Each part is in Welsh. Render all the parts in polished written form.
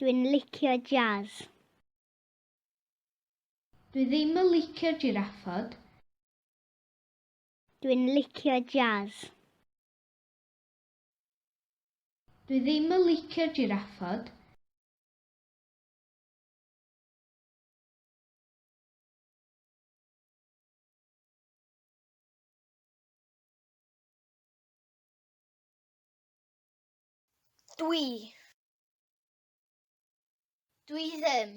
Dwi'n licio jazz. Dwi ddim yn licio jiraffod. Dwi'n licio jazz. Dwi ddim yn licio jiraffod. Dwi. Dwi ddim.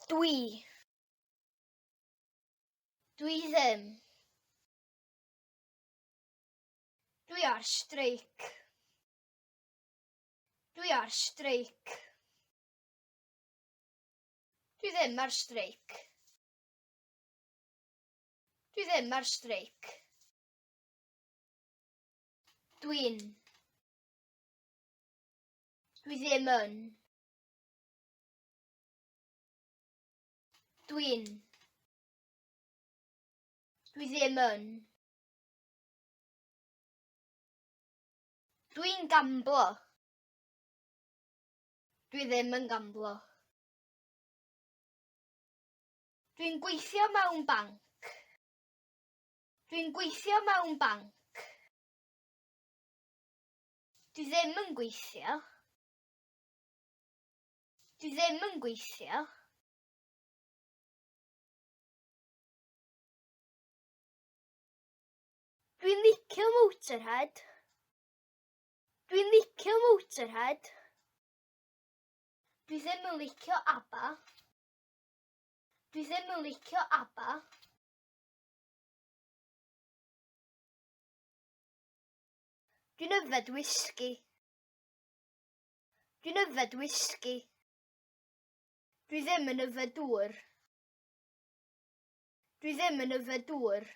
Dwi. Dwi ddim. Dwi ar streic. Dwi ar streic. Dwi ddim ar streic. Dwi ddim ar streic. Dwi'n. Dwi ddim yn. Dwi'n. Dwi ddim yn. Dwi'n gamblo. Dwi ddim yn gamblo. Dwi'n gweithio mewn banc. Dwi'n gweithio mewn banc. Dwi ddim yn gweithio. Dwi ddim yn gweithio. Dwi'n licio Motorhead. Dwi'n licio Motorhead. Dwi ddim yn licio ABBA. Dwi ddim yn licio ABBA. Dwi'n yfed wisgi. Dwi'n yfed wisgi. Dwi ddim yn yfed dŵr. Dwi ddim yn yfed dŵr.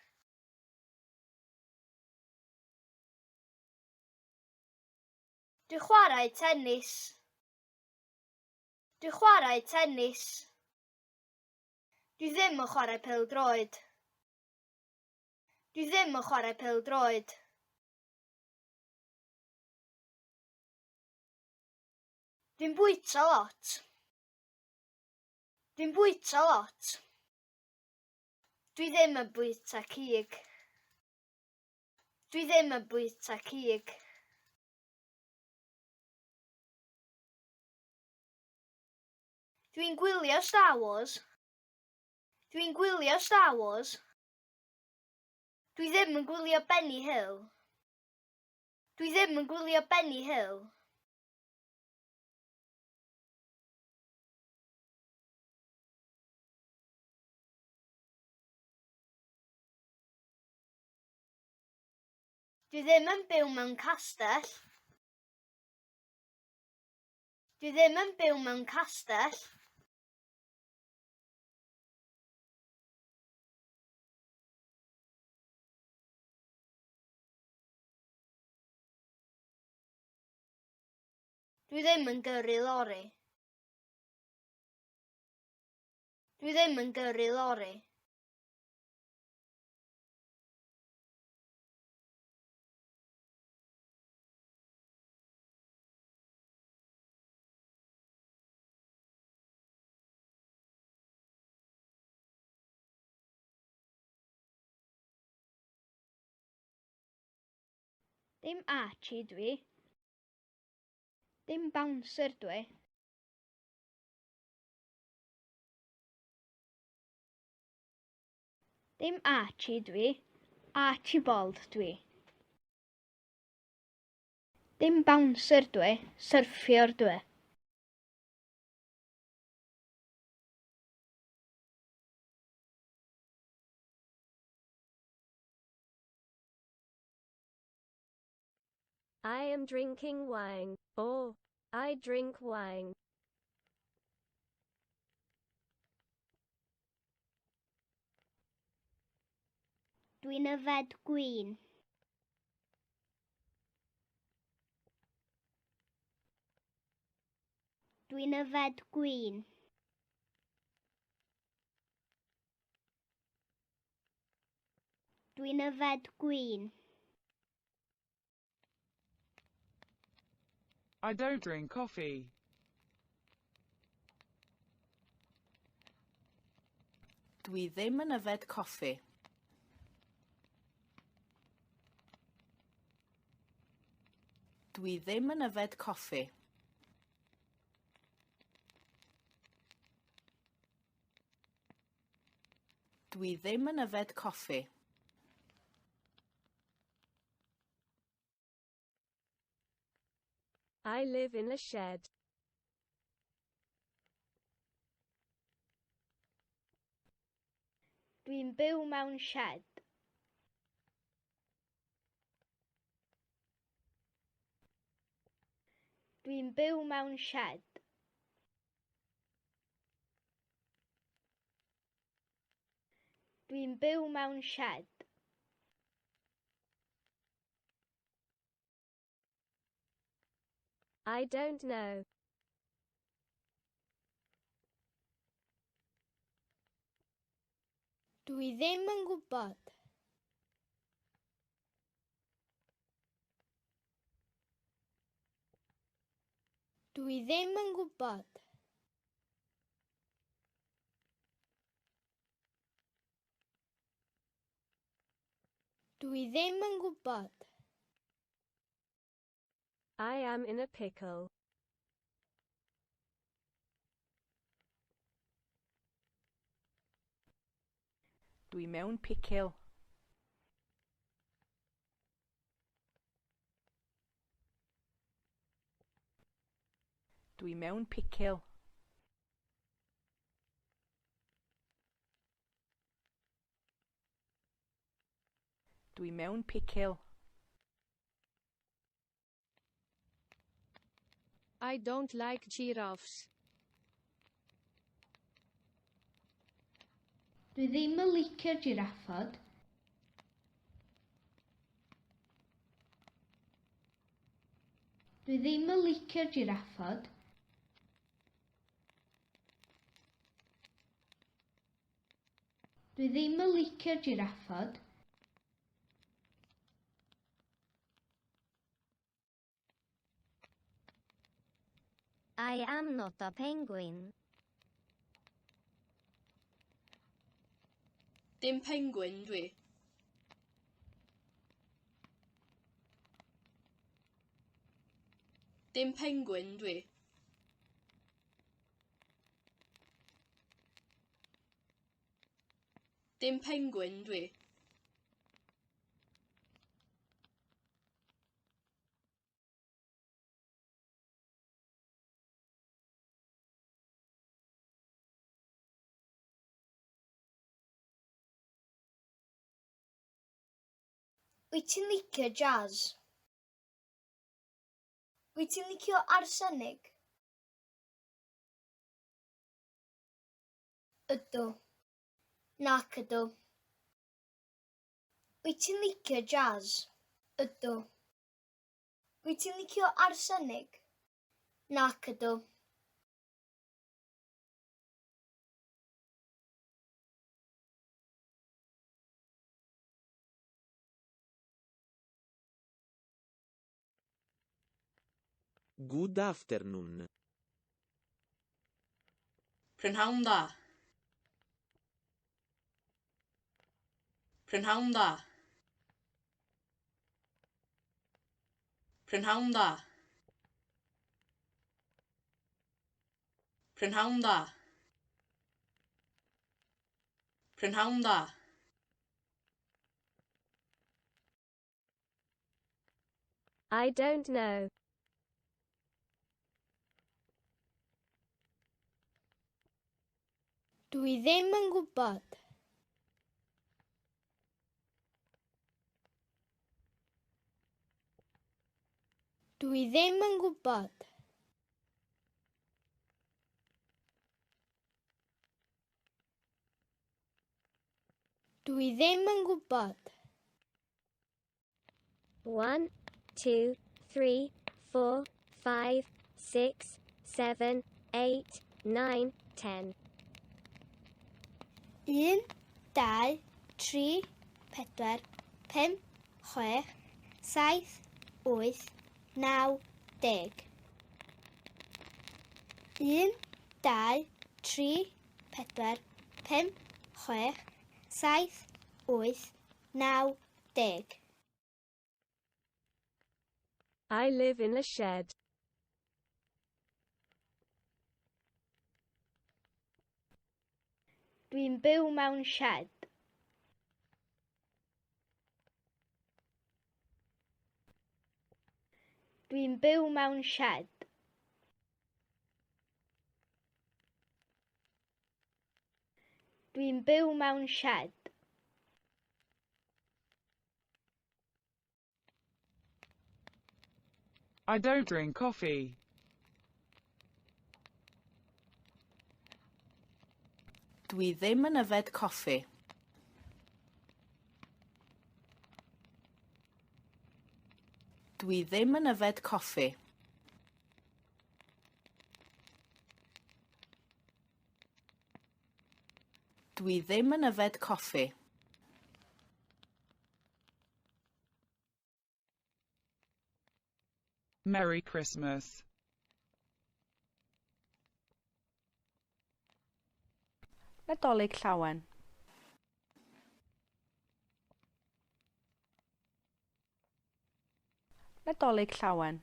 Dwi'n chwarae tenis. Dwi'n chwarae tenis. Dwi ddim yn chwarae pêl-droed. Dwi ddim yn chwarae pêl-droed. Dwi'n bwyta lot. Dwi'n bwyta lot. Dwi ddim yn bwyta cig. Dwi ddim yn bwyta cig. Dwi'n gwylio Star Wars. Dwi'n gwylio Star Wars. Dwi ddim yn gwylio Benny Hill. Dwi ddim yn gwylio Benny Hill. Dwi ddim yn byw mewn castell. Dwi ddim yn byw mewn castell. Dwi ddim yn gyrru lori. Dwi ddim yn gyrru lori. Dim Archie dwi. Dim bouncer dwi. Dim Archie dwi. Archibald dwi. Dim bouncer dwi, syrffiwr dwi. I am drinking wine, or, I drink wine. Dwi'n yfed gwin. Dwi'n yfed gwin. Dwi'n yfed gwin. I don't drink coffee. Dwi ddim yn yfed coffi. Dwi ddim yn yfed coffi. Dwi ddim yn yfed coffi. I live in a shed. Dwi'n byw mewn sied. Dwi'n byw mewn sied. Dwi'n byw mewn sied. I don't know. Dwi ddim yn gwybod. Dwi ddim yn gwybod. Dwi ddim yn gwybod. I am in a pickle. Dwi mewn picil. Dwi mewn picil. Dwi mewn picil. I don't like giraffes. Dwi ddim yn licio jiraffod. Dwi ddim yn licio jiraffod. Dwi ddim yn licio jiraffod. I am not a penguin. Dim pengwin dwi. Dim pengwin dwi. Dim pengwin dwi. Wyt ti'n licio jazz? Wyt ti'n licio arsenig? Ydw. Nac ydw. Wyt ti'n licio jazz? Ydw. Wyt ti'n licio arsenig? Nac ydw. Good afternoon. Prynhawn da. Prynhawn da. Prynhawn da. Prynhawn da. Prynhawn da. I don't know. Dwi ddim yn gwybod. Dwi ddim yn gwybod. Dwi ddim yn gwybod. 1, 2, 3, 4, 5, 6, 7, 8, 9, 10. 1, 2, 3, 4, 5, 6, 7, 8, 9, 10. 1, 2, 3, 4, 5, 6, 7, 8, 9, 10. I live in a shed. Dwi'n byw mewn sied. Dwi'n byw mewn sied. Dwi'n byw mewn sied. I don't drink coffee. Dwi ddim yn yfed coffi. Dwi ddim yn yfed coffi. Dwi ddim yn yfed coffi. Merry Christmas. Nadolig Llawen. Nadolig Llawen.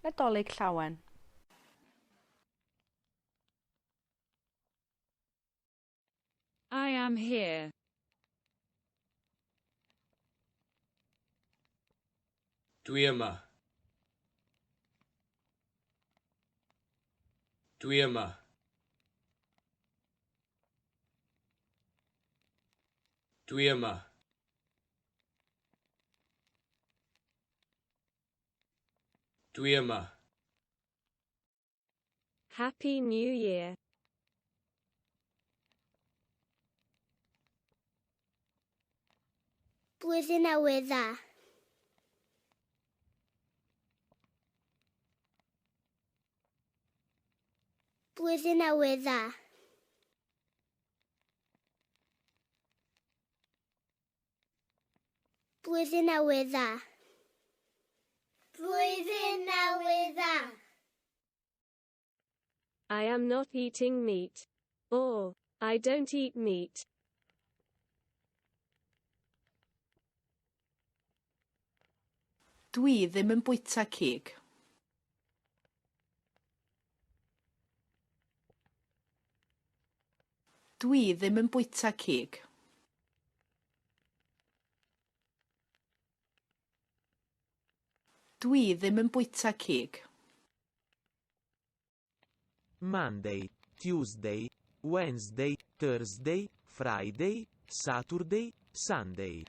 Nadolig Llawen. I am here. Dwi yma. Dwi yma. Dwi yma. Dwi yma. Happy New Year. Blwyddyn Newydd Dda. Blwyddyn Newydd Dda. Blwyddyn Newydd Dda. Blwyddyn Newydd Dda. I am not eating meat. Or, I don't eat meat. Dwi ddim yn bwyta cig. Dwi ddim yn bwyta cig. Dwi ddim yn bwyta cig. Monday, Tuesday, Wednesday, Thursday, Friday, Saturday, Sunday.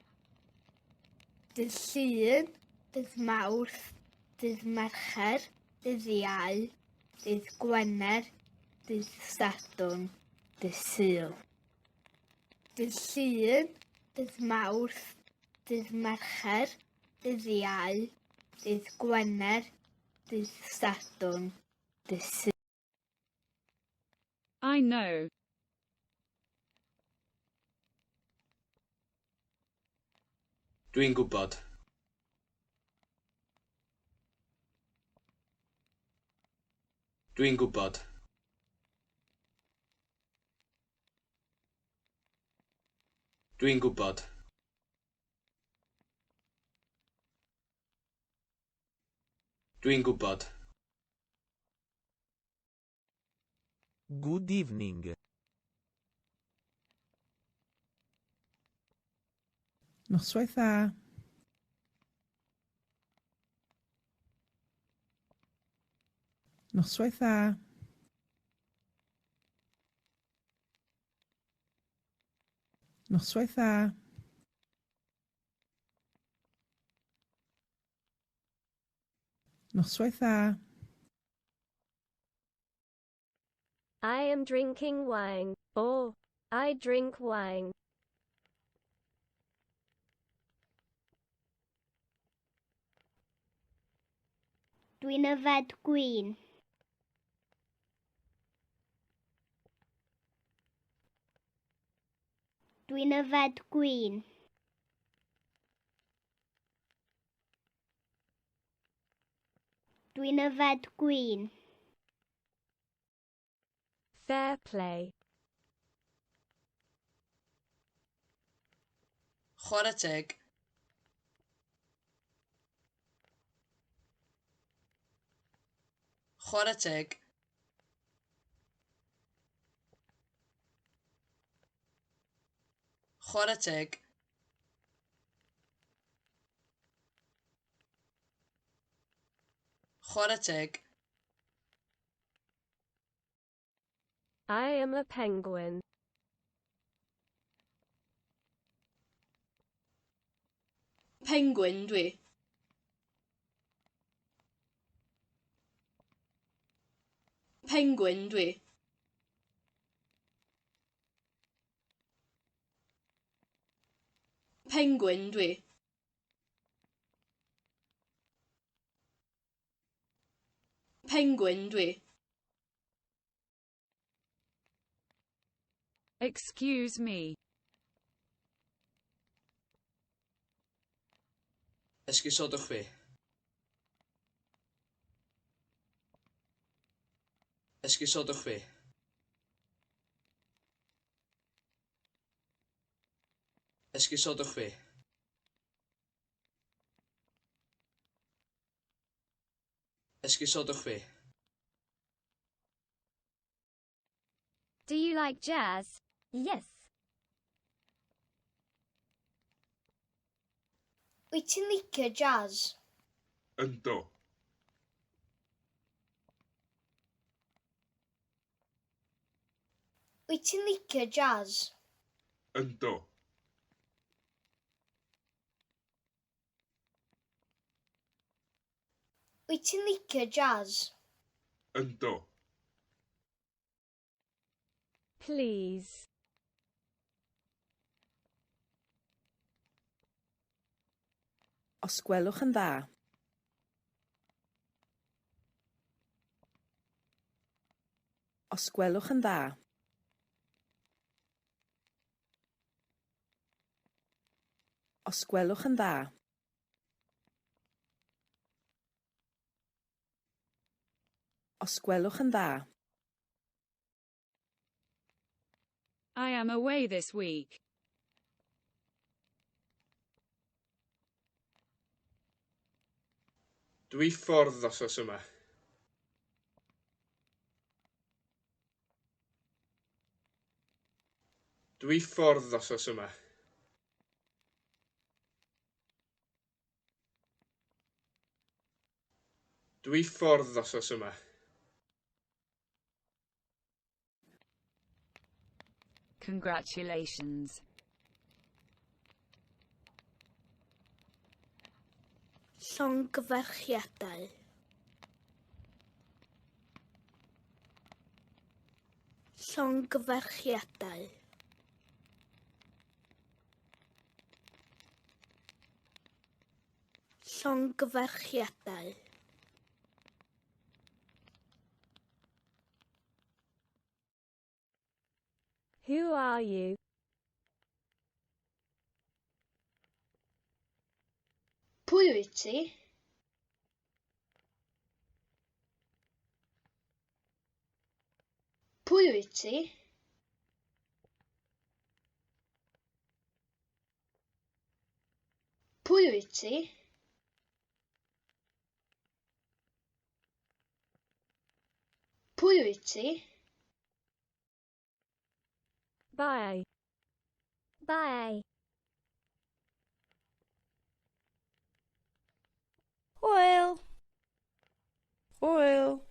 Dydd Llun, dydd Mawrth, dydd Mercher, dydd Iau, dydd Gwener, dydd Sadwrn, dydd Sul. Dydd Llun, dydd Mawrth, dydd Mercher, dydd Iau, dydd Gwener, dydd Sadwrn, dydd Sul. I know. Dwi'n gwybod. Dwi'n gwybod. Dwi'n gwybod. Dwi'n gwybod. Good evening. Noswaith dda. Noswaith dda. Noswaith dda. Noswaith dda. I am drinking wine. Or, I drink wine. Dwi'n yfed gwin. Dwi'n yfed gwin. Dwi'n yfed gwin. Fair play. Chwarae teg. Chwarae teg. Chwarae teg. Chwarae teg. I am a penguin. Pengwin dwi. Pengwin dwi. Pengwin dwi. Pengwin dwi. Excuse me. Esgusodwch fi. Esgusodwch fi. Esgusodwch fi. Esgusodwch fi. Do you like jazz? Yes. Wyt ti'n licio jazz? Yndw. Wyt ti'n licio jazz? Yndw. Wyt ti'n licio jazz? Yndw. Please. Os gwelwch yn dda. Os gwelwch yn dda. Os gwelwch yn dda. Os gwelwch yn dda. I am away this week. Dwi ffordd wythnos yma. Dwi ffordd wythnos yma. Dwi ffordd wythnos yma. Congratulations. Llongyfarchiadau. Llongyfarchiadau. Llongyfarchiadau. Who are you? Pwy wyt ti? Pwy wyt ti? Pwy wyt ti? Pwy wyt ti? Bye. Bye. Hwyl. Hwyl.